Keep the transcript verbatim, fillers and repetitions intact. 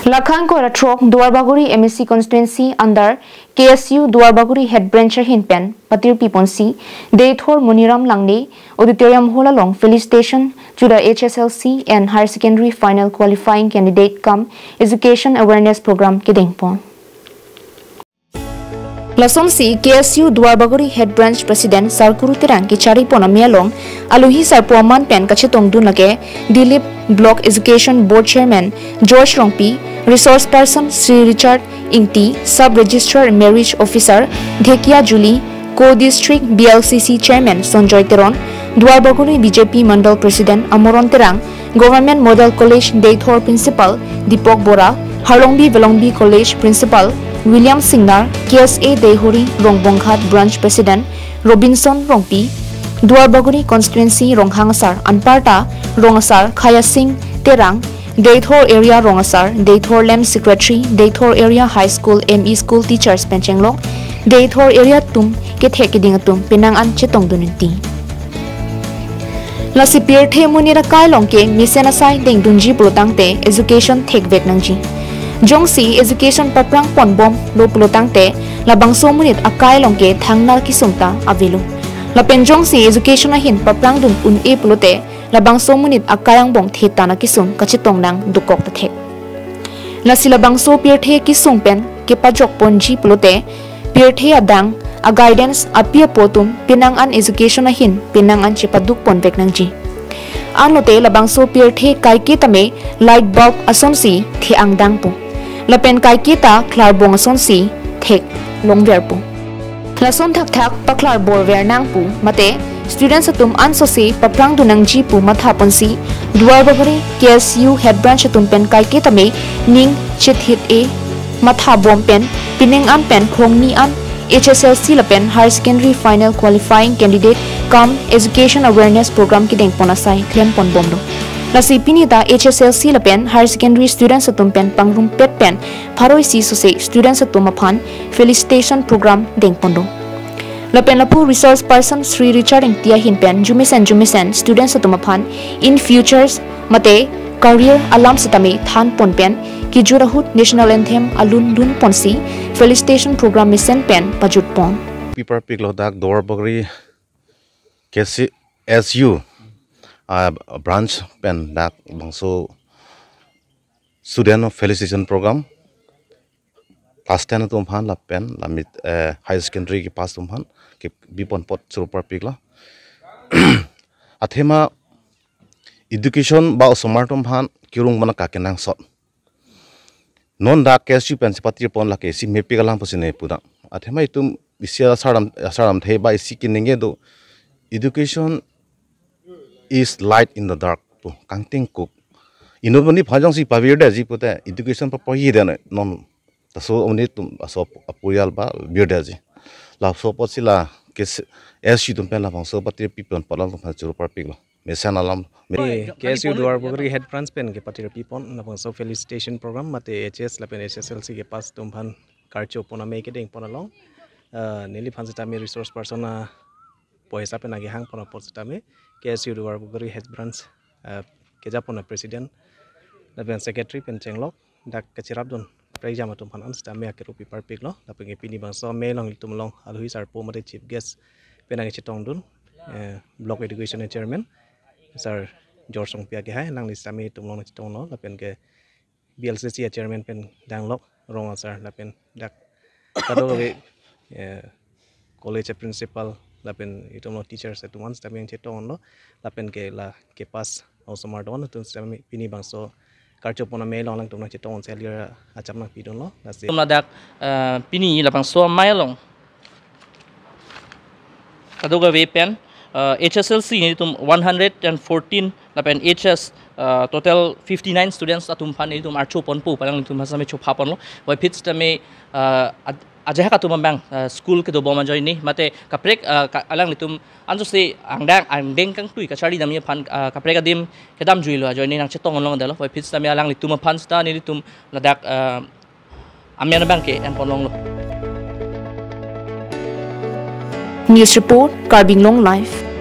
Lakhang ko ra throk Duarbagori M A C constituency under K S U Duarbagori head branch ahin pen patirpi ponsi Deithor Moniram Langne Auditorium Hall along felicitation to the H S L C and higher secondary final qualifying candidate cum education awareness program kedeng pon. Lasonsi K S U Duarbagori Head Branch President Sarkuru Terang kechari pon ame along alohi sarpo aman pen kachetongdun lake Dilip Block Education Board Chairman George Rongpi, Resource Person Sri Richard Ingti, Sub Registrar Marriage Officer Dhekia Julie, Co-District B L C C Chairman Sonjoy Teron, Duarbagori B J P Mandal President Amoron Terang, Government Model College Deithor Principal Deepak Bora, Harlongbi Velongbi College Principal William Singnar, K S A Deihori Rongbonghat Branch President Robinson Rongpi, Duarbagori Constituency Ronghang Asar anparta Rong Asar Khaya Singh Terang, Deithor Area Rong Asar, Deithor Lem Secretary, Deithor Area High School M E School Teachers pen chenglok Deithor Area atum kethek keding atum penang an chetongdun ingti. Lasi pirthe monit akai along ke mesen asai dengdunji pulotangte education thekvek nangji. Jongsi education paprang ponbomlo pulotangte labangso monit akai along ke thangnar kesung ta avelo. Lapen jongsi education ahin paprangdun un-e pulote labangso monit akai angbong theta na kesung kachetong nang dokok ta thek. Lasi labangso pirthe kesung pen kepajok ponji pulote pirthe adang a guidance api apo atum penang an education ahin penang an chepaduk ponvek nangji. Anlote labangso pirthe kaike tame light bulb asonsi the-ang dangpo. Lapen kaike ta klarbong asonsi theklongverpo. Lason thakthak paklarborver nang pu mate students atum ansose paprangdun nangji pu matha ponsi Duarbagori K S U Head Branch atum pen kaike tame ning chethit-e matha bom pen penang an pen khongni an H S L C lapen higher secondary final qualifying candidate cum education awareness program kedeng pon asai klem ponbomlo. Lasi pini ta H S L C lapen higher secondary students atum pen pangrumpet pen pharo isi sose students atum aphan felicitation program dengponlo. Lapen lapu resource person Sri Richard Ingti ahin pen jumesen jumesen students atum aphan in futures mate career alam setame than pon pen kijut ahut national anthem alun lun ponsi felicitation program mesen pen pajut pon. Pipar piklo dak Duarbagori K S U a branch pen dak bangso student felicitation program class ten atum aphan lapen lamit eh, higher secondary kepass atum aphan kebi pon apot choro parpiklo. Athema education ba osomar atum aphan kirung mana kakenangsot. Non dak K S U pen si patir pon lake si mepik alam pusi ne pudang. Athema itum isi asar ram asar ramthe ba isi kinenge do education is light in the dark pu kangtingkuk. Inut monit aphan jongsi pavirdetji pute education papoyi den non. Laso monit atum laso apurial ba virdetji. Laso apotsi la K S U atum pen labangso patirpi pon apot alanglitum aphan choro parpiklo. Mesen alam. Eh, K S U Duarbagori Head Branch pen kepatirpi pon labangso felicitation program mate H S lapen H S L C kepass atum aphan karcho pon ame kedeng pon along. Eh, neliphan setame resource person apoisa pen akehang pon apot setame K S U Duarbagori Head Branch, eh, keja pon a-president lapen secretary pen chenglok dak kachirapdun prekjam atum aphan an setame akerupi parpiklo. Lapen ke pini bangso ame along ilitum along alohi sarpo mate chief guest pen nangchetongdun, eh, block education chairman sir George Rongpi akehai, alangli setame itum along nangchetonglo. Lapen ke B L C C a-chairman pen danglok Rong Asar lapen dak kadokave, eh, college a-principal lapen itum along teachers atum an setame nangchetonglo. Lapen ke la kepass osomar don atum setame pini bangso karcho pon ame along alangtum nangchetong se alir acham nangpidunlo. Lasi itum ladak, eh, pini labangso amei along kadokave pen, eh, H S L C nelitum one hundred and fourteen lapen H S, eh, total fifty nine students atum aphan nelitum archo ponpo pu alanglitum aphan setame chopha ponlo. Puvoiphit setame, eh, ad- ajahak atum abang, eh, school kedobom ajoine mate kaprek, eh, ka- alanglitum ansose angdeng angdeng kangtui kacharli damji aphan, eh, kaprek adim kedamjuilo ajoine nangchetong longdetlo. Puvoiphit setame alanglitum aphan seta nelitum ladak, eh, amen abang ke-en pon longlo. News report, Karbi Anglong Live.